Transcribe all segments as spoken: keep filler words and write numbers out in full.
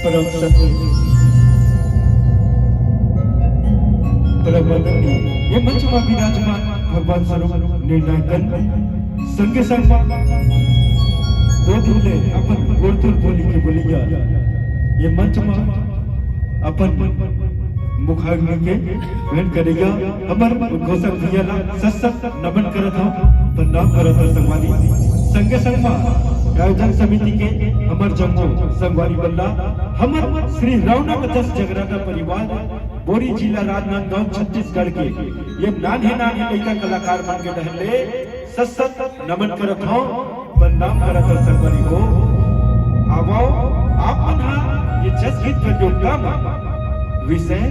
परम सत्य, परम आदरणीय, ये मंच मा विराजमान भगवान स्वरूप निर्णायकन, संगे संग मा दो दिन ले अपन गोरतुर बोली के बोलिया, ये मंच मा अपन मुखाग्नि के ग्रहण करेगा। हमर उद्घोषक भैया ला सत सत नमन करत हव, प्रणाम करत हव संगवारी। संगे संग मा आयोजन समिति के हमर जम्मो संगवारी मन ला, हमर श्री रावणा का दस जगराता परिवार, बोरी जिला, राजनांदगांव, छत्तीसगढ़ के ये नान्हे नान्हे लइका कलाकार मन के डहर ले सत सत नमन करत हव, प्रणाम करत हव संगवारी हो। आवव, आप मन हा ये जस गीत प्रतियोगिता मा विषय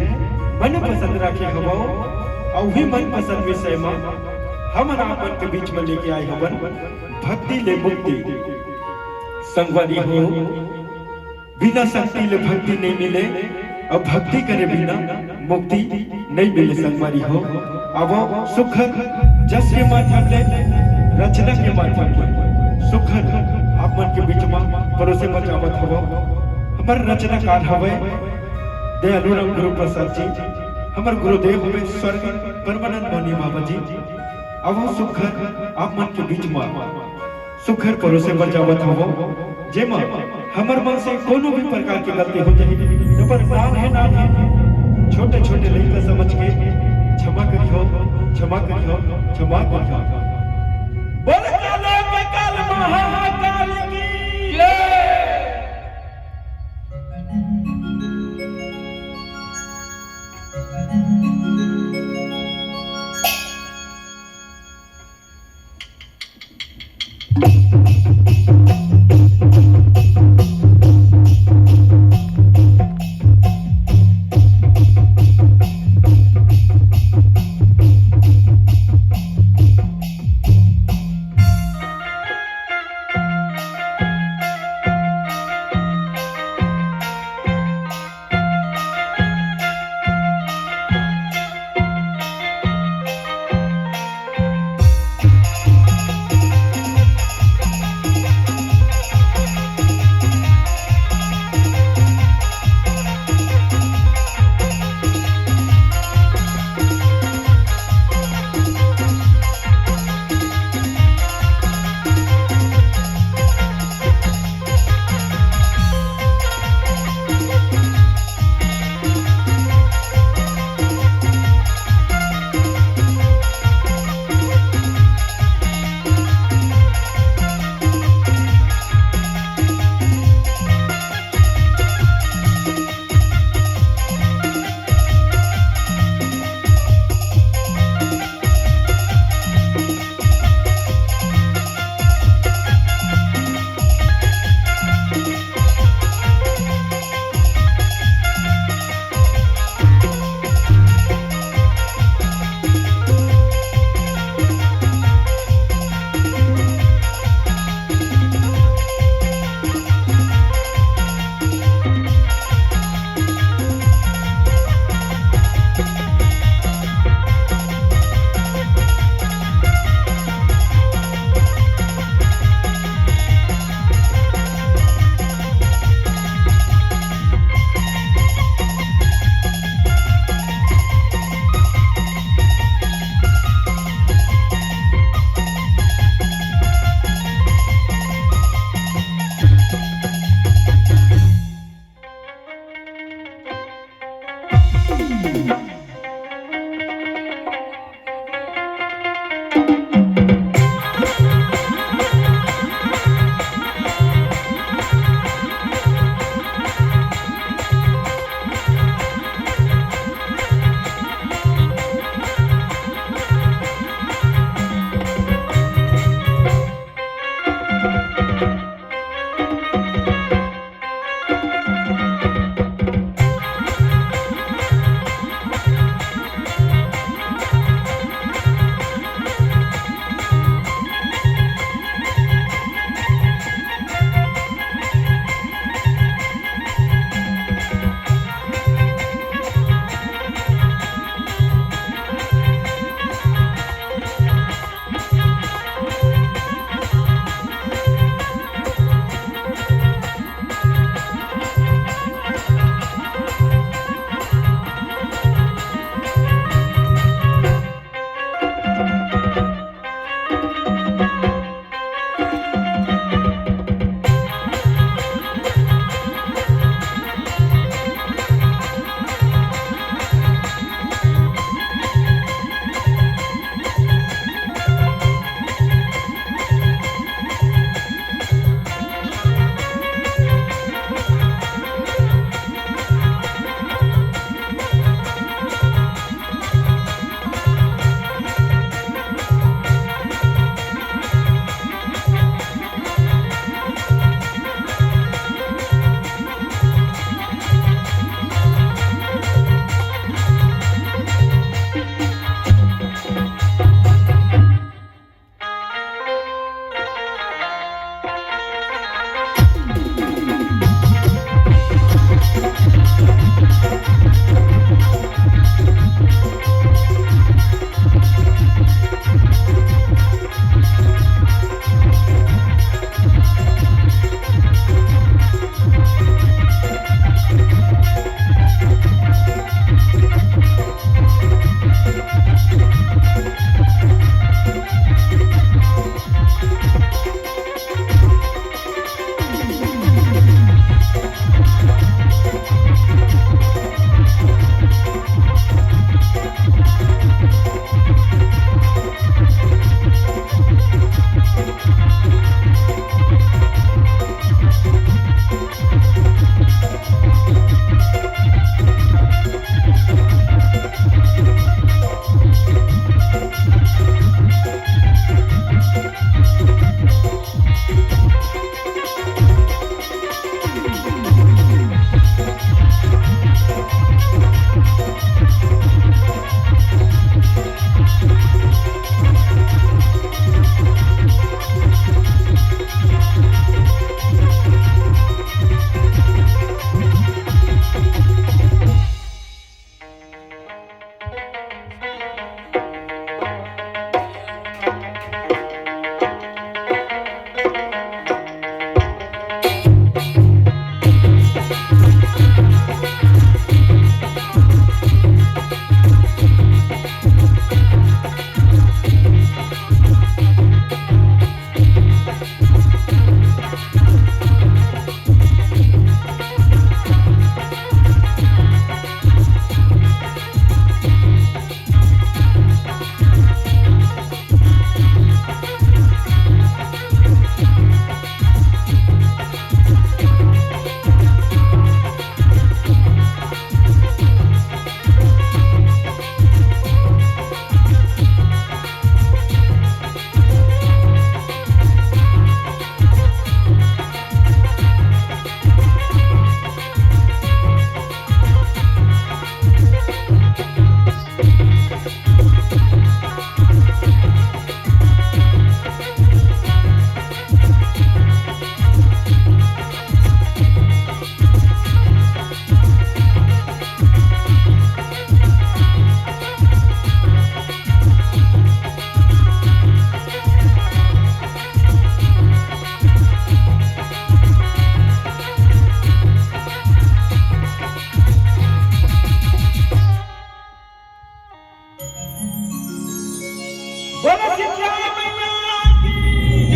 मन पसंद राखे हवव, अउ उही मनपसंद विषय मा हमन आप मन के बीच में लेके आए हवन भक्ति ले मुक्ति। संगवारी हो, बिना शक्ति ले भक्ति नइ मिले, अउ भक्ति करे बिना मुक्ति नइ मिले संगवारी हो। आवव सुघर जस के माध्यम ले, रचना के माध्यम ले सुघर आप मन के बीच मा परोसे बर जावत हवव। हमर रचनाकार हवय दयालु राम गुरु प्रसाद जी, हमर गुरुदेव हवय स्वर्गीय परमानंद मौर्य बाबा जी। आवव सुघर आप मन के बीच मा सुघर परोसे बर जावत हवव, जेमा हमर मन से कोनो भी प्रकार के गलती हो जाही, तो पर नान्हे नान्हे छोटे छोटे लइका समझ के क्षमा करिहो, क्षमा करिहो, क्षमा करिहो। बोल कालो के काल महाकाल की जय।